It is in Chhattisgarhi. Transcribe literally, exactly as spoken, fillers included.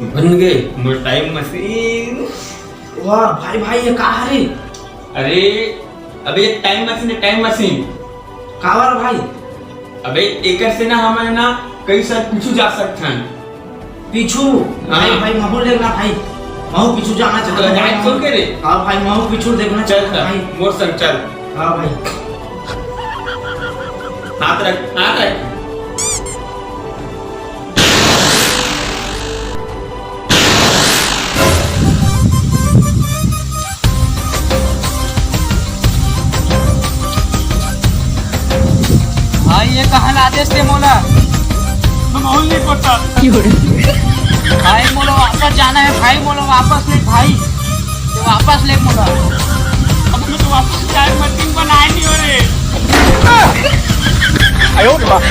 बन गे मोर टाइम मशीन। वाह भाई, भाई, ये का हरे? अरे, अबे, टाइम मशीन हे, टाइम मशीन। काबर भाई? अबे, एकर से ना हमन ना कई साल पीछू जा सकथन। पीछू? हाँ। भाई, भाई, महू लेगना भाई, महू पीछू जाना चाहत हँव। जाए चल के रे। हाँ भाई, महू पीछू देखना चल चाहत हँव भाई। मोर संग चल। हाँ भाई। हाथ रख, हाथ रख। भाई, ये कहाँ लादेस ते मोला? महू ल नहीं पता। भाई, मोला वापस जाना हे भाई, मोला वापस ले भाई, वापस ले मोला। अब मैं तो वापस जाए, मशीन बनाए नहीं हो रे। आयो रे बाप।